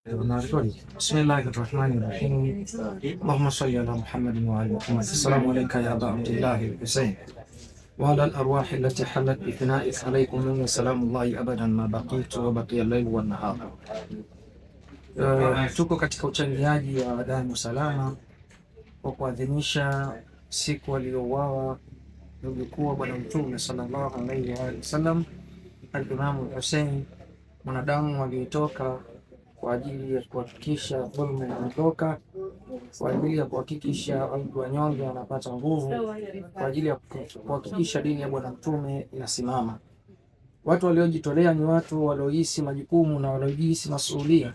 Bismillahi rahmani rahim. Allahumma salli ala Muhammadin wa ali Muhammad. Assalamu alayka ya aba Abdillahi al-Husayn wa ala al-arwahi allati halat bi thanaik alaykum minna salamullahi abadan ma baqitu wa baqiya al-layl wa nahar. Tuko katika uchangiaji wa damu salama kwa kuadhimisha siku aliyouawa mjukuu wa Bwana Mtume sallallahu alayhi wa sallam, al-Imamu Hussein, mwanadamu aliyetoka kwa ajili ya kuhakikisha dhulma inaondoka, kwa ajili ya kuhakikisha watu wanyonge wanapata nguvu, kwa ajili ya kuhakikisha dini ya Bwana Mtume inasimama. Watu waliojitolea ni watu waliohisi majukumu na waliojihisi masuhulia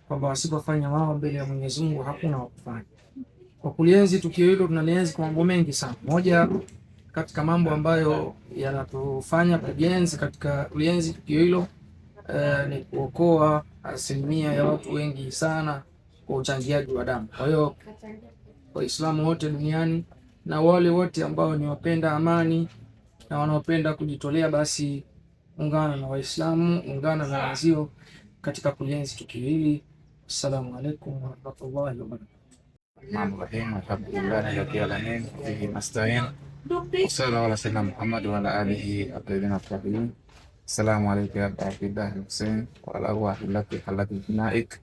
kwamba wasipofanya wao mbele ya Mwenyezi Mungu hakuna wa kufanya. Kwa kulienzi tukio hilo, tunalienzi kwa mambo mengi sana. Moja katika mambo ambayo yanatufanya kujenzi katika kulienzi tukio hilo ni kuokoa asilimia ya watu wengi sana kwa uchangiaji wa damu. Kwa hiyo Waislamu wote duniani na wale wote ambao ni wapenda amani na wanaopenda kujitolea, basi ungana na Waislamu, ungana na wenzio katika kulienzi tukio hili. Assalamu alaikum warahmatullahi wabarakatuh. Rahim, alhamdulillahi rabbil alamin, bihi nasta'in, wa sallallahu ala sayyidina Muhammad wa ala alihi at-tayyibin at-tahirin. Assalamu alayka ya aba Abdillahi al-Husayn wa ala arwahi allati halat bi thanaik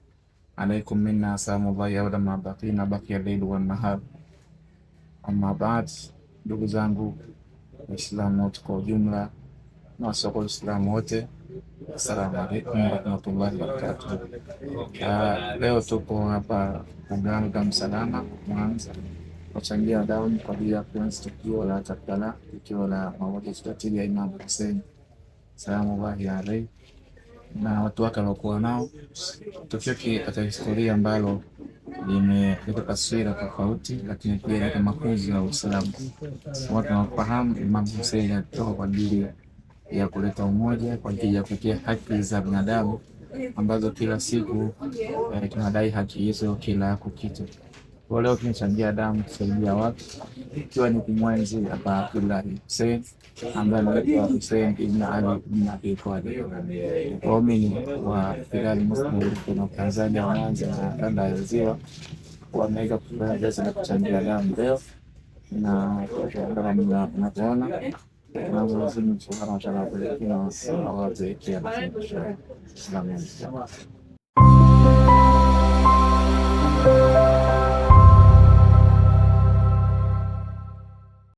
alaykum minna salamullahi abada ma baqina baqiya al-layl wan nahar. Amma ba'd, ndugu zangu Waislamu wote kwa ujumla na wasiokuwa Waislamu wote, assalamu alaikum warahmatullahi wabarakatuh. Leo tuko hapa Uganda Damu Salama Mwanza kuchangia damu kwa ajili ya kuenzi tukio la Karbala, tukio la mauaji ya kikatili ya Imam Hussein salamullahi alaihi na watu wake waliokuwa nao. Tukio katika historia ambalo limeleta taswira tofauti, lakini pia ileta mafunzo ya Uislamu. Watu wanafahamu Imam Hussein alitoka kwa ajili ya kuleta umoja, kwa ajili ya kutetea haki za binadamu ambazo kila siku tunadai haki hizo kila kukicha. Kwa leo tumechangia damu kusaidia watu, ikiwa ni kumwenzi Aba Abdullahi Hussein ambaye anaitwa Hussein ibn Ali ibn Abi Talib. Waumini wa Hilal Muslim kutoka Tanzania, Mwanza na kanda ya Ziwa wameweza kufanya kazi na kuchangia damu leo, na kama mnavyoona Mwenyezi Mungu Subhanahu wa Ta'ala awabariki na awajalie.